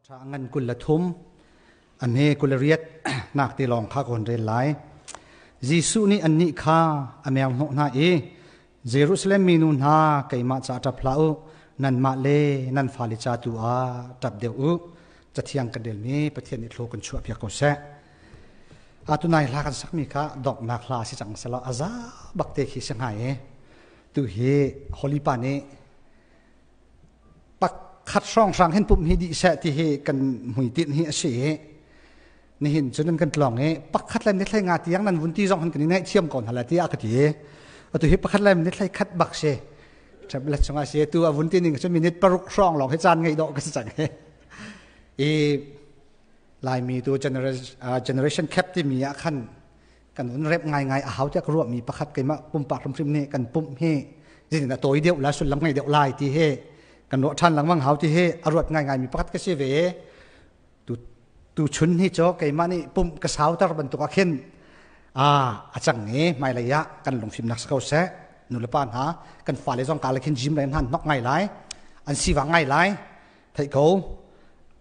Thawngṭha a ngan 23, a hme 28 nak te lawng kha ka hun rel lai. Jesuh nih annih kha a menghnawh hna i, Jerusalem minu hna, keimah ca ṭap hlah u, nanmah le nan fale ca tu ah ṭap deuh u. Cathiang kan relmi Pathian nih thlaw kan chuahpiak ko seh. Atu nai hla kan sakmi kha donghnak hla si cang selaw a za bak te khi si hnga i tu hi Holy Pa nih pakhat hrawnghrang hin pumh hi dih seh ti hi kan hmuitinh hi a si i nihin cun nan kan tlawng i pakhat le ni thlei nga tiang nan vun ti zong hin kan i ngaihthiam ko hna la tiah ka ti. Atu hi pakhat le ni thlei khat bak si tablet chungah si tu a vun ti ning cu minute 6 hrawng lawng hi caan ngei dawh ka si cang hi. I Laimi tu generation cap timi ah khan kan un rep ngaingai a hau tiah ka ruahmi pakhat keimah pumpak hrimhrim nih kan pumh hi zeitin a tawi deuh la, sullam ngei deuh lai ti hi kan ruah ṭhan lengmang hau ti hi a ruat ngaingai mi pakhat ka si ve. Tu tu chun hi cu keimah nih pumh ka sauter bantuk ah khin a a cang i hmailei ah kan lungfimnak si ko seh. Nulepa hna, kan fale zong ka le khin gym le hna hnok ngai lai, an siva ngai lai, theih ko.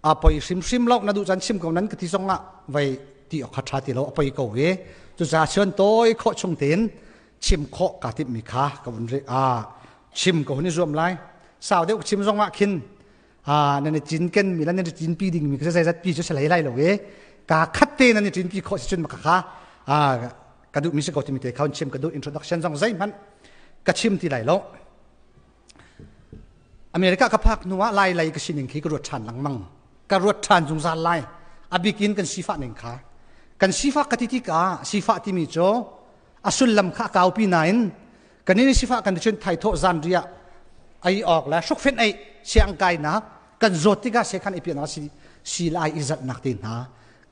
A poi hrimhrim lo, na duh caan chim ko nan ka ti zong ah vei ti awk kha ṭha ti lo, a poi ko i cucaah chuan tawi khawh chung tein chim khawh kaa timhmi kha ka vun ri a chim ka hun i zuam lai. Sau deuh chim zong ah khin a nan i cinken mi le nan i cinpi ding mi ka zeizat pi cu si hlei lai lo i ka khat te nan i cinpi khawh si cun maka kha a ka duh mi si ko timi te kha chim ka duh. Introduction zong zeihmanh ka chim ti lai lo. America ka phak hnu ah Lai lei ka sining khi ka ruat ṭhan lengmang. Ka ruat ṭhan zungzal lai. A bikin kan sifah ning kha. Kan sifah ka ti tikah sifah timi cu a sullam kha a kaupi nain kan in sifah kan cun thaithawh zanriah ei awk le hrukfen ei, siang kainak, kan zawt tikah sekhan i piahnak si si lai i zalhnak te hna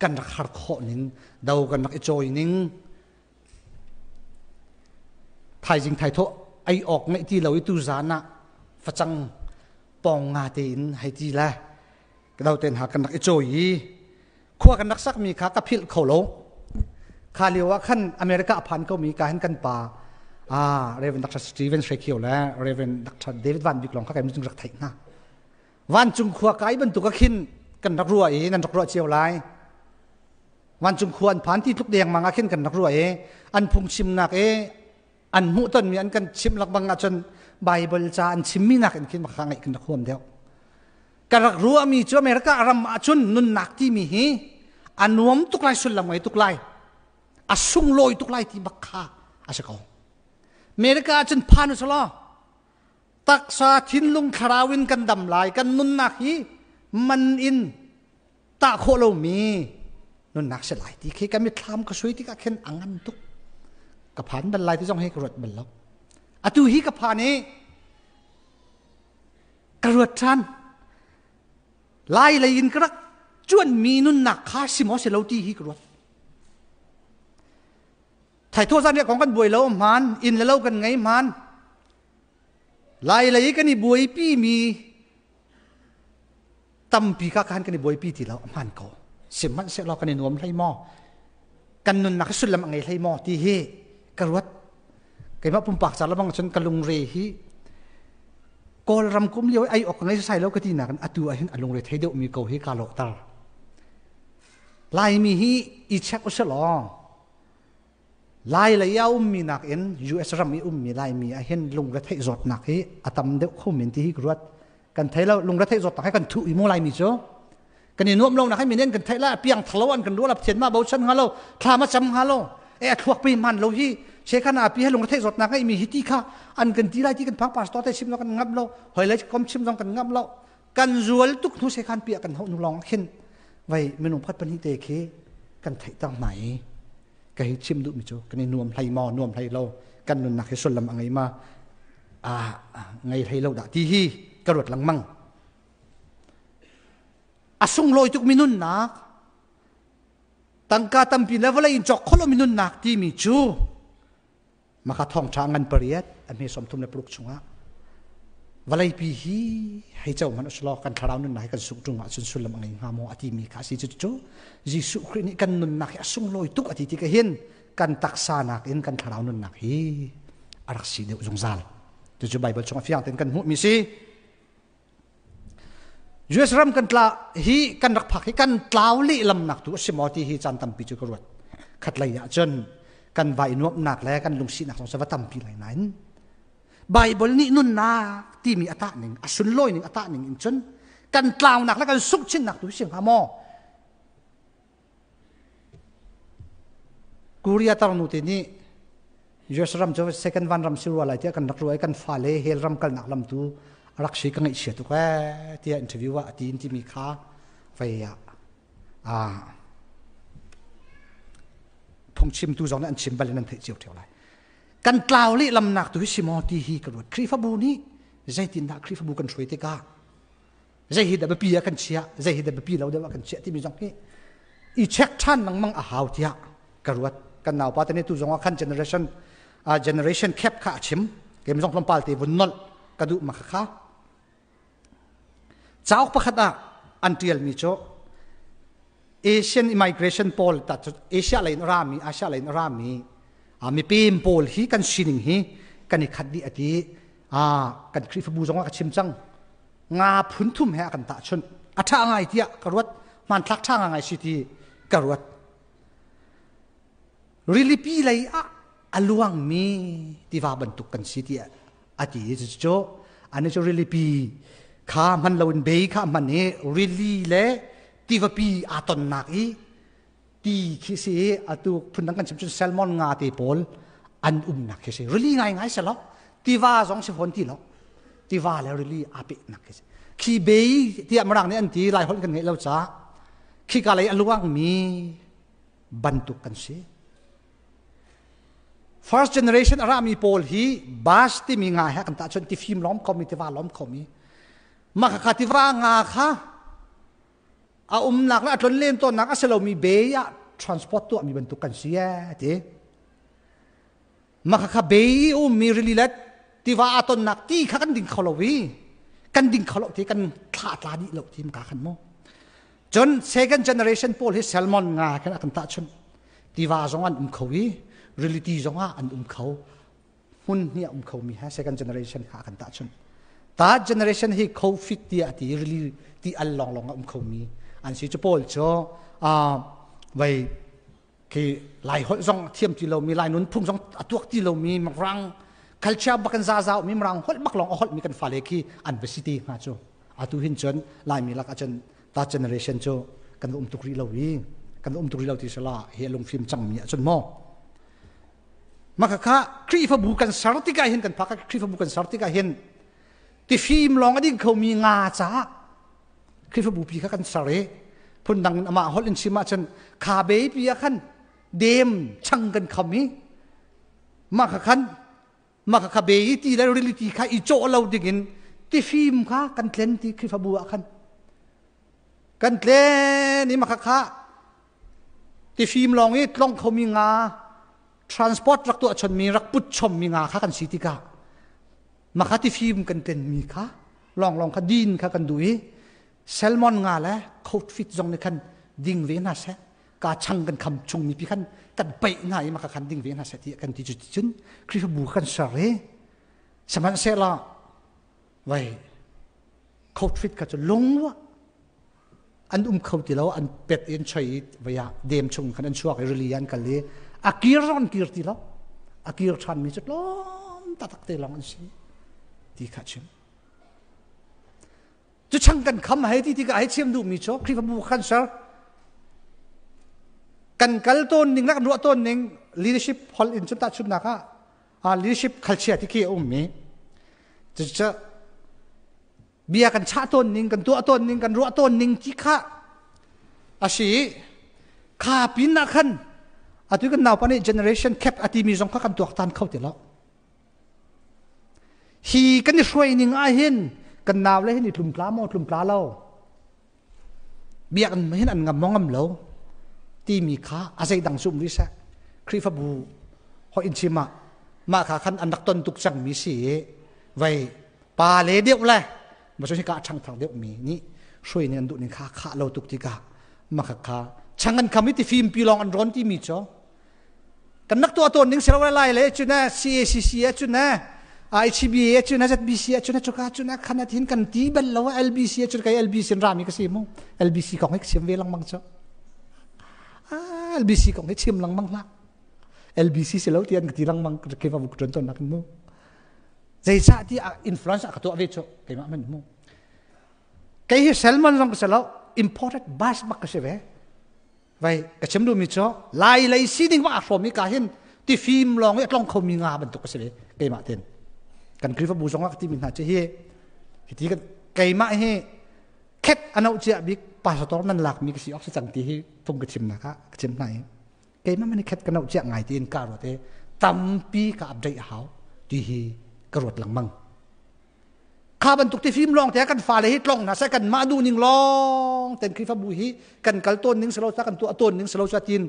kan rak har khawh ning, do kan rak i cawi ning, Thaizing thaithawh ei awk ngeih ti lo i tuzaan ah facang pawng nga tein hei ti le do ten ha kan rak i cawi i khua kan rak sakmi kha ka philh kho lo. Kha lio ah khan America a phan komi ka hin kan pa Reverend Dr. Steven Shrekio le Reverend Dr. David Van Bik lawng kha kai cung rak theih hna. Vancung khua kai bantuk ah khin kan rak ruah i nan rak ruah cio lai. Vancung khua an phan ti tluk dengmang ah khin kan rak ruah i an phungchimnak i an hmuhtonmi an kan chimh lakbang ahcun Bible ca an chimmi nak in khin maka ngaih kan rak huam deuh. Ka rak ruahmi cu America ram ahcun nunnak timi hi a nuam tuk lai, sullam ngei tuk lai, a sunglawi tuk lai ti bak kha a si ko. America ahcun phan usalaw taksa thinlung thlarau in kan dam lai, kan nunnak hi man in tah khawh lomi nunnak si lai ti khi ka mitthlam ka sui tikah khin a ngan tuk. Ka phan bal lai ti zong hi ka ruat bal lo. Atu hi ka phan i ka ruat ṭhan. Lai lei in ka rak cuanmi nunnak kha si maw si lo ti hi ka ruat. Thaithawh zan kong kan buai lo hmaan, inn le lo kan ngei hmaan. Lai lei kan i buaipi mi tampi kha khan kan i buaipi ti lo, hmaan ko. Sihmanhsehlaw kan i nuam hlei maw, kan nunnak hi sullam a ngei hlei maw ti hi ka ruat. Keimah pumpak ca lamang cun ka lungre hi Kawlram kum lio ai ok ngei sai lo ka ti nakin atu ah hin a lungre thei deuh mi ko hi ka lawhter. Laimi hi i check uselaw Lai lei a ummi nakin US ram i ummi Laimi ah hin lungretheih zawtnak hi a tam deuh kho men ti hi ka ruat. Kan thei lo, lungretheih zawtnak hi kan thuh i mu Laimi cu. Kan i nuam lo nak hi minen kan theih la, piang thalo an kan rual, thian ma bochan hnga lo, thla ma cam hnga lo, e a thluak pe man lo hi sekhan api he lungretheih zawtnak ngai mi hi ti kha an kan ti lai ti kan phang, pastor te chim lo kan ngam lo, hoi le kom chim zong kan ngam lo. Kan zual tuk hnu sekhan pi kan ho nu long khin vai minung phat pahnih te khi kan theih tang hna i ka hi chim duhmi cu kan i nuam hlei maw, nuam hlei lo, kan nunnak hi sullam a ngei ma, a ngei hlei lo dah ti hi ka ruat lengmang. A sunglawi tuk mi nunnak, tangka tampi le vawlei in cawk kholo mi nunnak timi cu maka thawngṭha ngan 8 a hme 36 chungah vawleipi hi hei co hmanh usulaw kan thlarau nunnak hi kan sungh ṭung ahcun sullam a ngei hnga maw a timi kha a si. Cucu Jesuh Khrih nih kan nunnak hi a sunglawi tuk a ti tikah hin kan taksa nakin kan thlarau nunnak hi a rak si deuh zungzal. Cucu Bible chung a fiang tein kan hmuhmi si. US ram kan tla hi kan rak phak hi kan tlau lehlam nak tu a si maw ti hi caan tampi cu ka ruat. Khatlei ah cun kan vai nuamhnak le kan lungsinak zong va tampi lai nain Bible nih nunnak timi a tah ning a sunlawi ning a tah ning in cun kan tlaunak le kan sungh chinnak tu si hnga maw? Korea tarnu te nih US ram cu second van ram si rua lai tiah kan rak ruah i kan fale hell ram kalnak lam tu a rak si ka ngaihchia tuk ee tiah interview ah a ti timi kha vei ah ah phungchimtu zong nih an chim bal in an theih cio ṭheo lai. Kan tlau lehlamnak tu hi si maw ti hi ka ruat. Khrihfabu nih zeitindah Khrihfabu kan hruai tikah zei hi dah biapi ah kan chiah, zei hi dah biapi lo deuh ah kan chiah timi zong hi i check ṭhan lengmang a hau tiah ka ruat. Kan naupa te nih tu zong ah khan generation generation cap kha a chim. Kem zong tlawmpal te vun nolh ka duh ma kha. Cauk pakhat ah an ṭialmi cu Asian immigration pawl ta cu Asia lei in a rami Asia lei in a rami mipem pawl hi kan sining hi kan i khat dih a ti. Kan Khrihfabu zong ah ka chim cang. Nga phun thum he a kan tahchunh. A ṭha ngai tiah ka ruat. Hmanthlak ṭha ngai si ti ka ruat. Rilipi lei ah a luangmi tiva bantuk kan si tiah a ti i cucu ani cu rilipi kha hman loin bei kha hman i rili le tivapi aa tonnak i ti khi si i atu phundang kan chim cun salmon nga te pawl an umnak khi si rili ngai ngai si lo tiva zong si fawn ti lo tiva le rili aa pehnak khi si khi bei tiah mirang nih an ti lai holh kan ngeih lo ca khi ka lei a luangmi bantuk kan si First generation a rami pawl hi bus timi nga he kan tahchunh tifim lawm khomi tiva lawm khomi mah kha tiva nga kha a umnak le a tlon len tawnnak a si lomi bay ah transport tuahmi bantuk kan si ee ti mah kha bay ummi rili le tiva a tonnak ti kha kan ding kho lo i kan ding kho lo ti kan thla tla dih lo ti ka khan mu cun second generation pawl hi salmon nga khan a kan tahchunh tiva zong an um kho i reality zong ah an um kho hmun hnih a um kho mi ha second generation kha kan tahchunh third generation hi covid ti a ti really ti al long long a um kho mi an si chu pawl chu vai khi lai holh zong thiam ti lomi lai nun phung zong a tuak ti lomi rang culture bak kan za za mi rang holh bak long a holh mi kan fale khi an va si ti hnga chu atu hin cun laimi lak ahcun third generation cu kan um tuk rih lo i kan um tuk rih lo ti sala hi lungfim cangmi ahcun maw maka kha Khrihfabu kan ser tikah hin kan phak Khrihfabu kan ser tikah hin tifim lawng a ding khomi nga caah Khrihfabu pi kha kan ser i phundang in amah holh in chim ahcun kha be pi ah khan dem chang kan kham i mah kha khan mah kha be i ti le rili ti kha i cawh lo dingin tifim kha kan tlen ti Khrihfabu ah khan kan tlen i mah kha kha tifim lawng i tlong khomi nga transport rak tuah chonmi rak put chommi nga kha kan si tikah mah kha tifim kan tlenmi kha lawnglawng kha din kha kan duh i salmon nga le coat fit zong nih khan ding ve hna seh ka chang kan kham chung mi pi khan kan peih hna i maka khan ding ve hna seh ti kan ti cu cun Khrihfabu kan ser i sihmanhsehlaw vai coat fit kha cu lungwa an um kho ti lo an pet in choi i vai ah dem chung khan an chuak i rili an kal i a kir zong an kir ti lo a kir ṭhan mi cu tlawm taktak te lawng an si ti kha chim Cu chang kan kham hei ti tikah hei chim duhmi cu Khrihfabu kan ser. Kan kal tawn ning le kan ruah tawn ning leadership hol in cun tahchunhnak ah leadership khalchia ti khi a ummi. Cucu bia kan chah tawn ning, kan tuah tawn ning, kan ruah tawn ning ti kha a si kha pin ah khan atu kan naupa nih generation cap a timi zong kha kan tuaktan kho ti lo. Hi kan i hruai ning ahhin kan nau le hin i tlumtla maw tlumtla lo biakinn hin an ngam maw ngam lo timi kha a zeidang cu um rih seh Khrihfabu hoi in chim ah mah kha khan an rak ton tuk cangmi si i vei pa le deuh le ma cu hika a ṭhangthar deuh mi nih hruai ning an duh ning kha khah lo tuk tikah mah kha kha chang an kham i tifim pi lawng an rawn timi cu kan nak tuah tawn ning si lo lai le cu na CACC ah cu na. ICBA cu na ZBC cu na cuka cu na khan thin kan ti bal lo LBC cu kai LBC rami ka si mu LBC kong hi chim ve lengmang cu LBC kong hi chim lengmang hlah LBC si lo ti an ka ti lengmang ke va buk ton nak mu zeicah ti influence ka tuah ve cu keimah man mu kei hi salmon zong ka si lo imported bus bak ka si ve Vai ka chim duhmi cu lai lei sining va hrawm i ka hin tifim lawng i a tlong khomi nga bantuk a si ve keimah ten. Kan Khrihfabu zong ah ka timi hna cu hi hiti kan keimah hi khet ano cia bik pastor nan lakmi ka si ok si cang ti hi phung ka chimnak ah ka chim hna i keimah man khet ka no cia ngai tiin ka ruat i tampi ka update a hau ti hi ka ruat lengmang. Kha bantuk tifim lawng te kan fale hi tlong hna seh kan mah duh ning lawng ten Khrihfabu hi kan kal tawn ning selo kan tuah tawn ning selo tin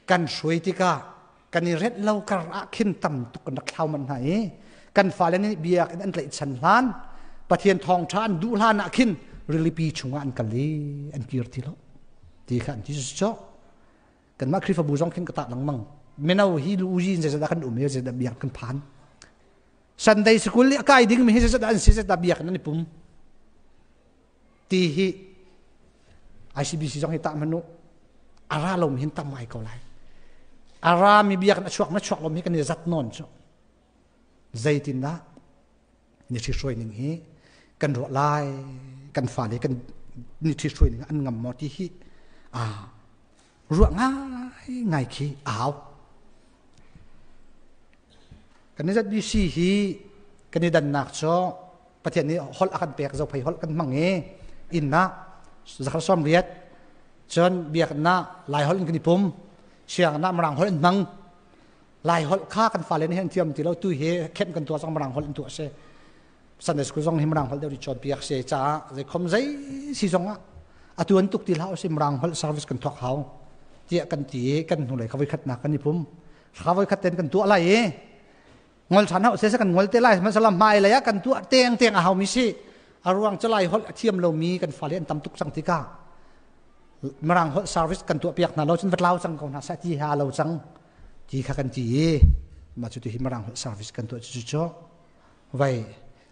kan hruai tikah kan i ret lo kar ah khin tam tuk kan rak thlau man hna i kan fale nih biakinn an tlaihchan hlan Pathian thawngṭha an duh hlan ah khin rilipi chungah an kal i an kir ti lo ti kha an ti cu kanmah Khrihfabu zong khin ka tah lengmang mino hi lu uzi in zeidah kan um i zeidah biak kan phan Sunday school i a kai dingmi hi zeizat an si zeizat biak nan i pum ti hi ICBC zong hi tah hmanu a ra lomi hin tam ngai ko lai a rami biak na chuak na chuak lomi kan i zat nawn cu zeitindah ni ṭhi hruai ning hi kan ruah lai kan fale kan ni ṭhi hruai ning an ngam maw ti hi a ruah ngai ngai khi a hau Kan i ZBC hi kan i dannak cu Pathian nih holh a kan pek zophei holh kan hmang i inn ah zakhar sawm riat cun biakinn ah Lai holh in kan i pum sianginn ah Mirang holh in hmang Lai holh kha kan fale nih an thiam ti lo tu hi khenh kan tuah cang Mirang holh in tuah si Sunday school zong hi Mirang holh deuh nih cawnpiak si caah zeikhom zei si zong ah atu an tuk ti hlah usih Mirang holh service kan thawk hau tiah kan ti i kan hnulei kha voikhatnak kan i pum Thla voikhat ten kan tuah lai i ngol ṭhan hau se kan ngol te lai sihmanhsehlaw hmai lei ah kan tuah teng teng a haumi si a ruang cu lai holh a thiam lomi kan fale an tam tuk cang tikah mirang holh service kan tuah piak hna lo cun va tlau cang ko hna seh ti ha lo cang ti kha kan ti i mah cu ti hi mirang holh service kan tuah cu cu vai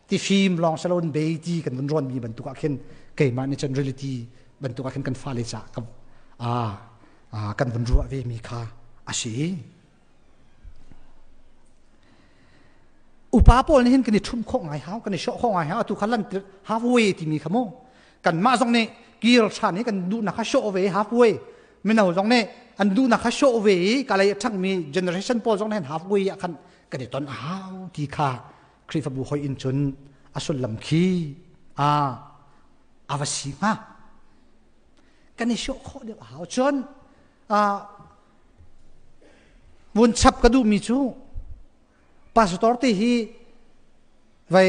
ti fim lawng salon bei ti kan vun rawn mi bantuk ah khin keimah nih cun reality bantuk ah khin kan fale ca ka kan vun ruah ve mi kha a si. Upa pawl nih hin kan i ṭhum khawh ngai hau, kan i sawh khawh ngai hau. Atu kha lan halfway timi kha mu. Kanmah zong nih kir ṭhan i kan duhnak kha sawh ve halfway. Mino zong nih an duhnak kha sawh ve i kalay a ṭhangmi generation pawl zong nih hin halfway ah khan kan i ton a hau ti kha Khrihfabu hoi in cun a sullam khi a a va si hnga. Kan i sawh khawh deuh a hau. Cun vun chap ka duhmi cu pastor te hi vai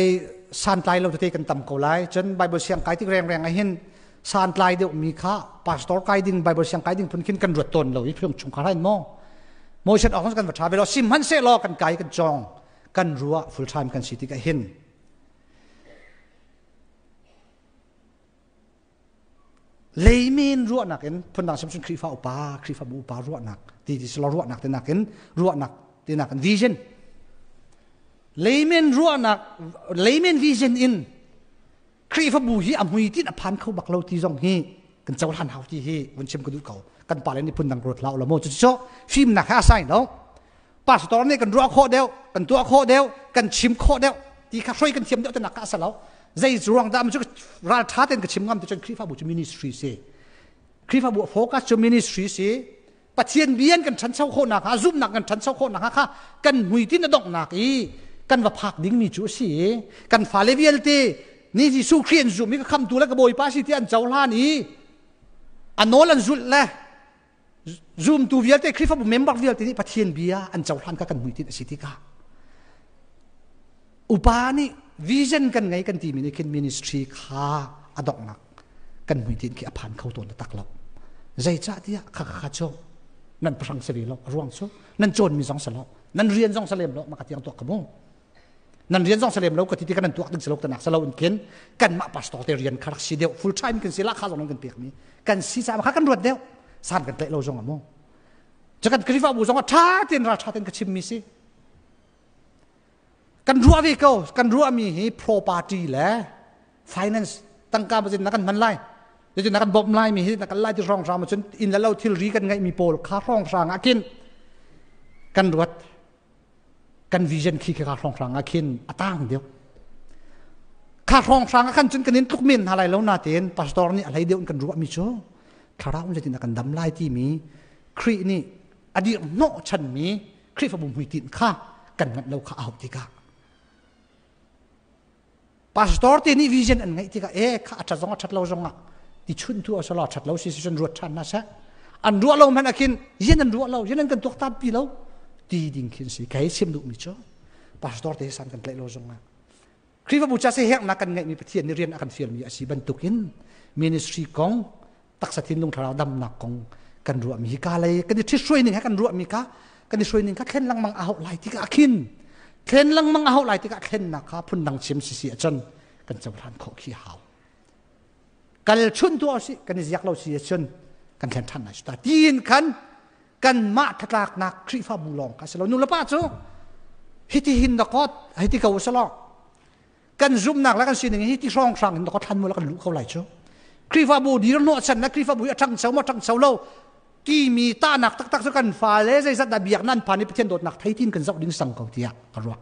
santlai lo tete kan tam ko lai cun bible siang kai tik rengreng ah hin santlai deuh mi kha pastor kai ding bible siang kai ding phun khin kan ruat tawn lo i phung chungkhar hain maw motion ok kan va tha ve lo sim hman se law kan kai kan chong kan ruah full time kan si tik ah hin Leimin ruahnak in phundang sim cun Khrihfa upa, Khrihfabu upa ruahnak ti ti silo ruahnak ti nakin ruahnak ti nakin vision. Leimin ruahnak leimin vision in Khrihfabu hi a mui tin a phan kho bak lo ti zong hi kan cohlan hau ti hi vun chim ka duh ko. Kan pa le nih phundang ruat hlah lo mu. Cucu fimnak he a sai lo. Pastor nih kan ruah khawh deuh, kan tuah khawh deuh, kan chim khawh deuh ti kha hroi kan thiam deuh tinak kha a si lo. Zei ruang dah cu ral ṭha tein ka chim ngam ti cun Khrihfabu cu ministry si. Khrihfabu focus cu ministry si. Pathian bian kan ṭhancho khawh nakhnga, zumhnak kan ṭhancho khawh nakhnga kha kan hmuitinh a donghnak i kan va phak dingmi cu a si. Kan fale vialte nih Jesuh Khrih an zumh i ka khamtu le ka Bawipa si ti an cohlan i a nawl an zulh le Zumtu vialte Khrihfabu member vialte nih Pathian bia an cohlan kha kan hmuitinh a si tikah upa nih vision kan ngei kan timi nih khin ministry kha a donghnak kan hmuitinh khi a phan kho tawn tak lo. Zeicahtiah kha kha cu nan pahrang si ve lo a ruang cu nan cawnmi zong si lo nan rian zong si lem lo maka tiang tuak ka mu nan rian zong salem lo ka ti ti kan tuak ding silo tanak salo in khin kanmah pastor te rian kha rak si deuh full time kan si la kha zong kan pek mi kan si ca kha kan ruat deuh san kan tlaih lo zong amu cakan Khrihfabu zong a tha ten ra tha ten ka chim mi si. Kan ruah ve ko. Kan ruahmi hi property le finance tangka bazin na kan hman lai. Cucu na kan bawmh lai mi hi na kan lai ti hrawng hrang cun inn le lo thilri kan ngeih mi pawl kha hrawng hrang ah khin kan ruat. Kan vision khi kha hrawng hrang ah khin a tang deuh. Kha hrawng hrang ah khan cun kan in tluk men hna lai lo na tein pastor nih a hlei deuh in kan ruah mi cu thlarau in zeitin kan dam lai ti mi Khrih nih a dir hnawh chan mi Khrihfabu hmuitinh kha kan nganh lo kha a hauh tikah pastor te nih vision an ngeih tikah e kha a ṭhat zong a ṭhat lo zong ah ti chun tu a sala ṭhat lo si si ruat ṭhan na seh an ruah lo hmanh ah khin yen an ruah lo yen an kan tuaktan pi lo ti ding khin si kai sim duh mi cu pastor te san kan tlaih lo zong ah Khrihfabu cha se hernak kan ngeih mi Pathian nih rian a kan fial mi a si bantukin ministry kong taksa thinlung thlarau damnak kong kan ruahmi hi ka lei kan i ṭhithruai ning he kan ruahmi kha kan i hruai ning kha thlen lengmang a hauh lai tikah khin thlen lengmang a hauh lai tikah thlennak kha phundang chim sisi ahcun kan cohlan khawh khi hau kal chun tu si kan i ziak lo si ahcun kan thlen ṭhan lai ta tiin khan kanmah thlatlaknak Khrihfabu lawng kha si lo nu le pa cu hiti hin da kot hiti ko salo Kan zumhnak le kan sining hi ti hrawnghrang in ka thlan mu kan luh ko lai cu. Khrihfabu dir hnawh chan na Khrihfabu hi a ṭhangcho maw ṭhangcho lo timi tahnak taktak cu kan fale zeizat dah biak nan phan i Pathian dawtnak thei tin kan zoh ding sang ko tiah ka ruah.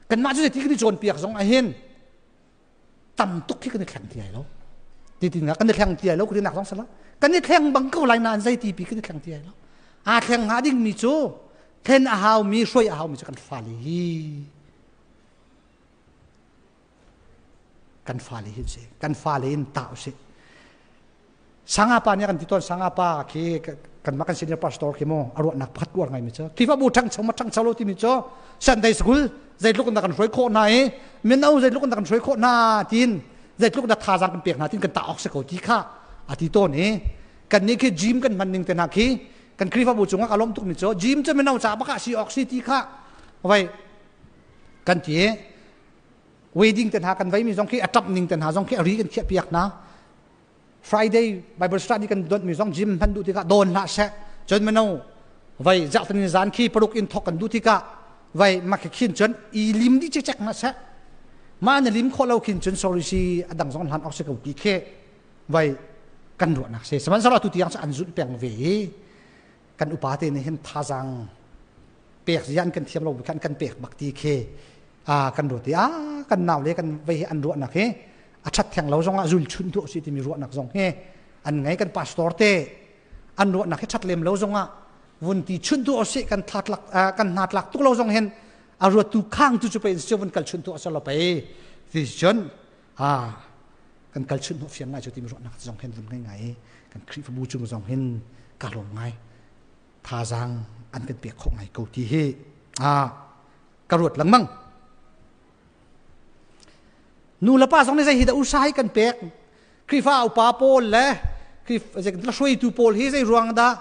Kanmah cu zeiti kan i cawnpiak zong ahhin tam tuk khi kan i thleng ti ai lo. Ti tin kan i thleng ti ai lo ka ti nak zong sala. Kan i thleng bang ko lai nain zeiti pi kan i thleng ti ai lo. Aa thleng hnga ding mi cu thlen a hau mi hruai a hau mi cu kan fale hi kan fale hi si kan fale in ta usih sanga pa nih kan ti tawn sanga pa khi kan mah kan senior pastor khi mu a ruahnak pakhat kuar ngai mi cu Khrihfabu ṭhangcho ma ṭhangcho lo timi cu Sunday school zeitluk in dah kan hruai khawh hna i mino zeitluk in dah kan hruai khawh hna tin zeitluk in dah thazaang kan pek hna tin kan tah awk si ko ti kha a ti tawn i kan nih khi gym kan hman ning te hna khi kan Khrihfabu cungah ka lawm tuk mi cu gym cu mino ca bak ah si awk si ti kha vai kan ti wedding te hna kan vei mi zong khi a ṭap ning te hna zong khi a ri kan khiah piak hna Friday Bible study kan dawt mi zong gym hman duh tikah dawn hlah seh cun mino vai zaktan zan khi paruk in thok kan duh tikah vai mak khin cun i lim di cek na seh ma na lim kho lo khin cun sorry si adang zong hlan ok se ko ti khe vai kan ruahnak se sihmanhsehlaw tu tiang cu an zulh peng ve i kan upa te nih hin thazang pek zian kan thiam lo khan kan pek bak ti khe a kan ruat i a kan nau le kan vei an ruahnak hi a that theng lo zong ah zul chun tu si timi ruahnak zong hi an ngei kan pastor te an ruahnak hi that lem lo zong ah vun ti chun tu si kan thlatlak kan hna tlak tuk lo zong hin a ruat tu khang tu chu pe in vun kal chun tu asalo pe ti chun a kan kal chun hnawh fiang ngai cu timi ruahnak zong hin vun ngai ngai kan Khrihfabu cung zong hin ka lawm ngai thazaang an kan pek khawh ngai ko ti hi a ka ruat lengmang nu le pa zong nih zei hi dah usa hi kan pek Khrihfa upa pawl le hruaitu pawl hi zei ruang dah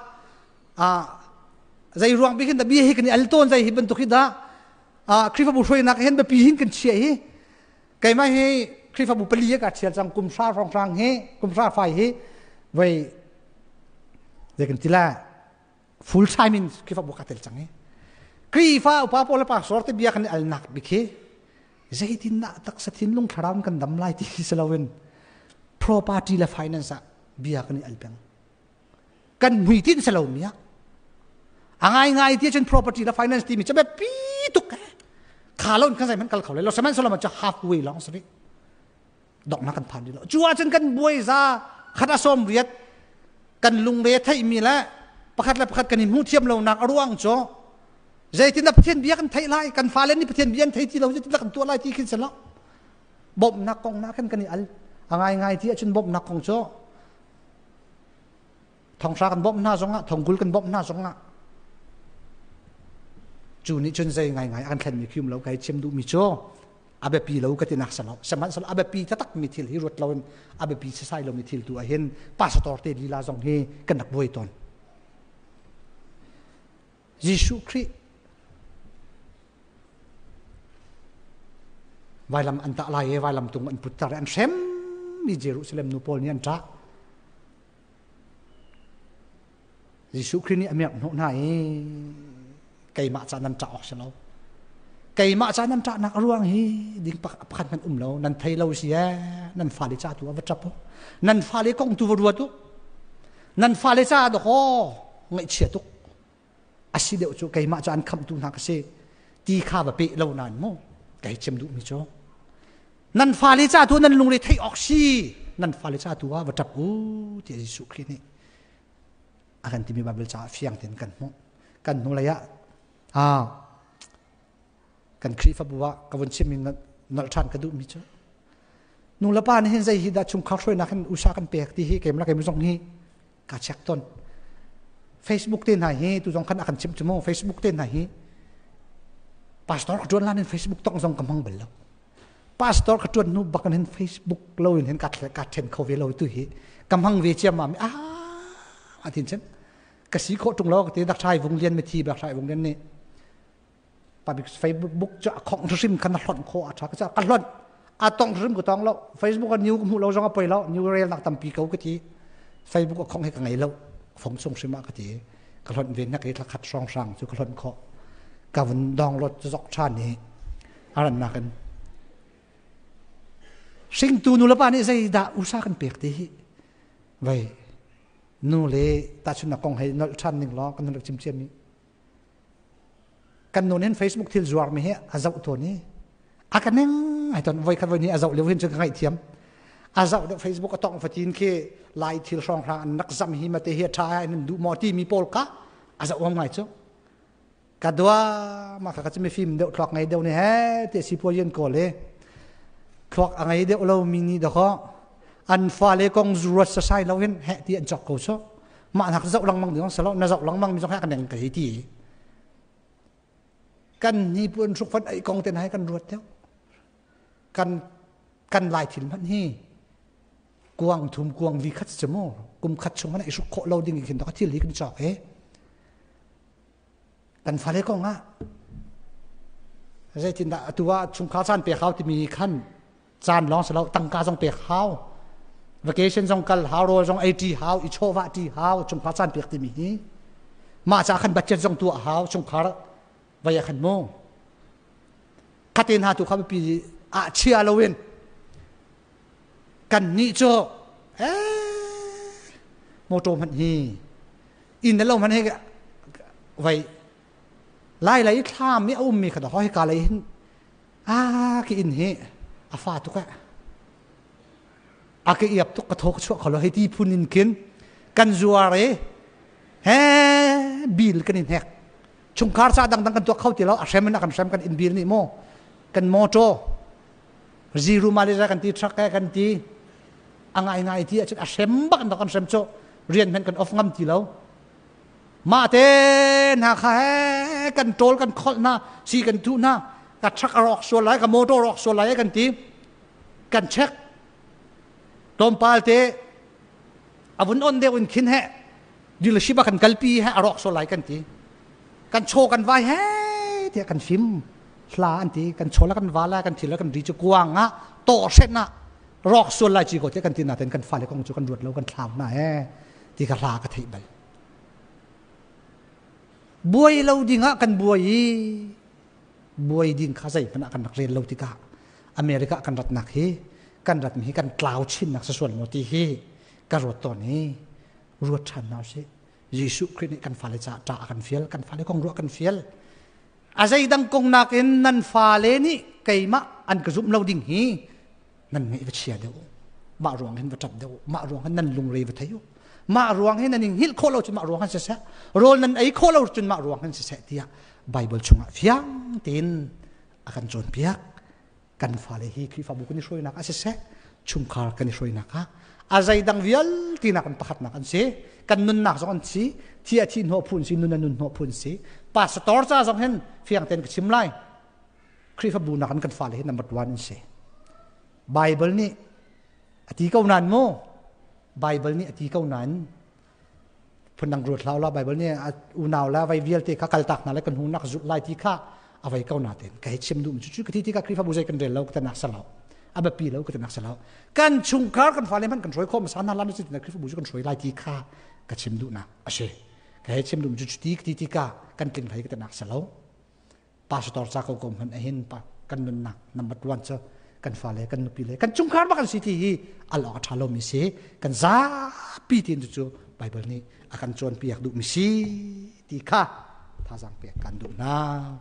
a zei ruang bi khin dah bia hi kan i al tawn zei hi bantuk hi dah Khrihfabu hruainak hin biapi hin kan chiah hi Keimah hi Khrihfabu pali ka ṭhial cang kum hra hrawnghrang hi kum hra fai hi voi zei kan ti la full time in Khrihfabu ka tel cang hi Khrihfa upa pawl le pastor te bia kan i alnak bik hi zeitin dah taksa thinlung thlarau kan dam lai ti si loin property le finance ah bia kan i al peng kan hmuitinh si lo mi ah a ngai ngai ti cun property le finance timi cu biapi tuk eh kha lo in kan zei hmanh kal kho lai lo sihmanhsehlaw cu halfway lawng si rih donghnak kan phan rih lo cu ahcun kan buai za khat a sawm riat kan lungre theihmi le pakhat le pakhat kan i hmuh thiam lonak a ruang cu zeitin dah Pathian bia kan theih lai kan fale nih Pathian bia an thei ti lo zeitin dah kan tuah lai ti khin si lo bawmhnak kong na khan kan i al a ngai ngai ti ahcun bawmhnak kong cu Thonghra kan bawmh hna zongah thongkul kan bawmh hna zongah cu nih cun zei ngaingai an thlenmi khi um lo kai chim duhmi cu a biapi lo ka ti nak salo sihmanhsehlaw a biapi taktak mi thil hi ruat loin a biapi sasai lomi thil tu ah hin pastor te lila zong hi kan rak buai tawn Jesuh Khrih vailam an tah lai i vailam tung an put tar an hrem mi Jerusalem nu pawl nih an ṭah Jesuh Khrih nih a miak hnawh hna i keimah ca nan ṭah awk si lo. Keimah ca nan ṭahnak a ruang hi ding pakhat hmanh um lo. Nan thei lo si ee. Nan fale ca tu ah va ṭap u. Nan fale kong tu va ruat u. Nan fale ca dawkaw ngaihchia tuk. A si deuh cu keimah cu an khamhtu hna ka si. Ti kha va peh lo nain mu. Kei chim duhmi cu. Nan fale ca tu nan lungre theih awk si. Nan fale ca tu ah va ṭap u tiah Jesuh Khrih nih a kan timi Bible caah fiang tein kan hmuh. Kan hnulei ah kan Khrihfabu ah ka vun chimmi nolh ṭhan ka duhmi cu nu le pa nih hin zei hi dah chungkhar hruainak hin usa kan pek ti hi keimah keimah zong hi ka check ton. Facebook te hna hi tu zong khan a kan chimh cu mu Facebook te hna hi pastor ka ṭuan lan in Facebook tong zong ka hmang bal lo. Pastor ka ṭuan hnu bak in hin Facebook lo in hin ka ka ṭhen kho ve lo tu hi ka hmang ve ciammam ah a tin chan ka si khawh ṭung lo ka ti dak ṭhai vung lian mithi bak ṭhai vung lian nih public Facebook cu a khong hrim khan a hlonh khawh a ṭha ka ka hlonh a tong hrim ka tong lo Facebook a new ka hmuh lo zong a poi lo new rel nak tampi ko ka ti Facebook a khong he ka ngei lo phong chung hrim ah ka ti ka hlonh ve nak i thla khat hrawng hrang cu ka hlonh khawh ka vun download zok ṭhan i a rannak in hringtu nulepa nih zeidah usa kan pek ti hi vei nu le tahchunhnak kong hei nolh ṭhan ning law kan rak chim ciami kan nun hin Facebook thil zuar mi hi a zoh tawn i a ka neng ai ton voi khat voi ni a zoh lio hin cu ka ngaihthiam a zoh deuh Facebook a tong fatin khi lai thil hrawng hrang an rak zam hi mate hi a ṭha ai nan duh maw ti mi pawl ka a zoh om ngai cu ka dua ma kha ka cu mifim deuh thluak ngei deuh nih he ti si puai an kawl i thluak a ngei deuh lo mi nih dakaw an fale kong ruat sasai lo hin heh ti an cawk ko so mah nak zoh lengmang ding salo na zoh lengmang mi zong he kan neng ka hei ti kan ni puan hruk fan ei kong te na kan ruat deuh kan kan lai thil hmanh hi kuang thum kuang vi khat si mu kum khat chung hmanh i hruk khawh lo ding khin to thil hi kan cawk he Kan fale kong ah zeitindah atu ah chungkhar caan pek hau timi khan caan lawng si lo tangka zong pek hau vacation zong kal hau rawl zong ei ṭi hau i chawhvah ṭi hau chungkhar caan pek timi hi mah ca khan budget zong tuah hau chungkhar vai ah khan mu khaten ha tu kha biapi ah chia loin kan nih cu motor hmanh hi inn le lo hmanh hi vai lai lei thlam i a ummi kha hoi ka lei hin a ki inn hi a fa tuk eh a ke iap tuk ka tho ka chuah kholo hei ti phun in khin kan zuar i he bil kan in hek chungkhar ca dangdang kan tuak kho ti lo a hrem in a kan hrem kan inn bil nih mu kan motor zero mileage kan ti truck kan ti a ngai ngai ti ahcun a hrem bak in kan hrem cu rian hmanh kan off ngam ti lo mah te hna kha he kan ṭawl kan kholh hna si kan thuh hna ka truck a rawk sual lai ka motor rawk sual lai kan ti kan check tlawmpal te a vun on deuh in khin he dealership ah kan kalpi he a rawk sual lai kan ti kan chaw kan vai he tiah kan fim hla an ti kan chaw la kan va la kan thil la kan ri cu kuang ah tawh hren ah rawk sual lai ci ko te kan ti na ten kan fale kong cu kan ruat lo kan thlau na he ti ka hla ka theih bal buai lo ding ah kan buai i buai ding kha zei hmanh ah kan rak rel lo tikah America kan ratnak hi kan rat mi hi kan tlau chinnak sasual maw ti hi ka ruat tawn i ruat ṭhan hna usih Jesuh Khrih nih kan fale caah ṭah a kan fial kan fale kong ruah kan fial a zeidang kong nakin nan fale nih keimah an ka zumh lo ding hi nan ngaih va chia deuh mah ruang hin va ṭap deuh mah ruang hin nan lungre va thei u mah ruang hin nan in hngilh khawh lo cun mah ruang hin siseh rawl nan ei khawh lo cun mah ruang hin siseh tiah Bible chungah fiang tein a kan cawnpiak kan fale hi Khrihfabu kan i hruainak ah siseh chungkhar kan i hruainak ah a zeidang vialte nak in pakhatnak an si kan nunnak zong an si thi a thi hnawh phun si nun a nun hnawh phun si pastor ca zong hin fiang tein ka chim lai Khrihfabu nak in kan fale hi number one an si Bible nih a ti ko nain mu Bible nih a ti ko nain phundang ruat hlah la Bible nih unau la vai vialte kha kaltak hna le kan hung nak zulh lai ti kha a vai ko natin ka hei chim duh cu cu ka ti tikah Khrihfabu zei kan rel lo ka nak salo a biapi lo ka nak salo kan chungkhar kan fale hmanh kan hruai khawh hmasa hna lan cu Khrihfabu cu kan hruai lai ti kha ka chim duhnak a si ka hei chim duh cu ti ti tikah kan tling hlei ka nak salo. Pastor ca ko ko hmanh ahin kan nunnak number one cu kan fale kan nupi le kan chungkhar bak an si ti hi al awk a ṭha lomi si. Kan zapi tin cu Bible nih a kan cawnpiak duhmi si ti kha thazaang pek kan duh hna.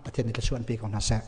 Pathian nih thluachuah an pe ko hna seh.